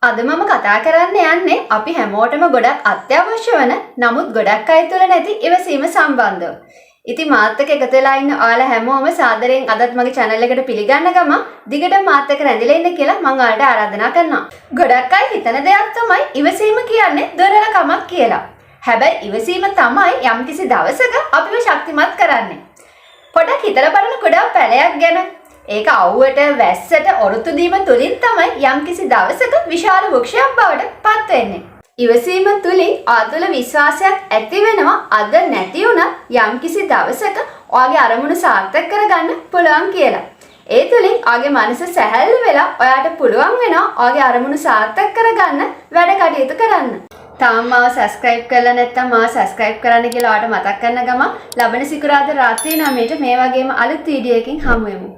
අද මම කතා කරන්න යන්නේ අපි හැමෝටම ගොඩක් අත්‍යවශ්‍ය වන, නමුත් ගොඩක් අය තුළ නැති ඉවසීම සම්බන්ධව. ඉතින් මාත් එක්ක එකතු වෙලා ඉන්න ඔයාලා හැමෝම සාදරයෙන් අදත් මගේ channel එකට පිළිගන්න ගමන් දිගටම මාත් එක්ක රැඳිලා ඉන්න කියලා මං ඔයාලට ආරාධනා කරනවා. ගොඩක් අය හිතන දෙයක් තමයි ඉවසීම කියන්නේ දුර්වලකමක් කියලා. හැබැයි ඉවසීම තමයි යම්කිසි දවසක අපිව ශක්තිමත් කරන්නේ. පොඩක් හිතලා බලන්න කුඩා පැලයක් ගැන. ඒක අවුවට, වැස්සට ඔරොත්තු දීම තුලින් තමයි යම්කිසි දවසක විශාල වෘක්ෂයක් බවට පත් වෙන්නේ. ඉවසීම තුලින් ඔයා තුළ විශ්වාසයක් ඇති වෙනවා, අද නැති වුණත් යම්කිසි දවසක ඔයාගේ අරමුණු සාර්ථක කරගන්න පුළුවන් කියලා. ඒ තුලින් ඔයාගේ මනස සැහැල්ලු වෙලා ඔයාට පුළුවන් වෙනවා ඔයාගේ අරමුණු සාර්ථක කරගන්න වැඩ කටයුතු කරන්න. තාම මාව සබ්ස්ක්‍රයිබ් කරලා නැත්නම් මාව සබ්ස්ක්‍රයිබ් කරන්න කියලා ඔයාලට මතක් කරන ගමන් ලබන සිකුරාදා රාත්‍රී 9ට මේ වගේම අලුත් වීඩියෝ එකකින් හමු වෙමු.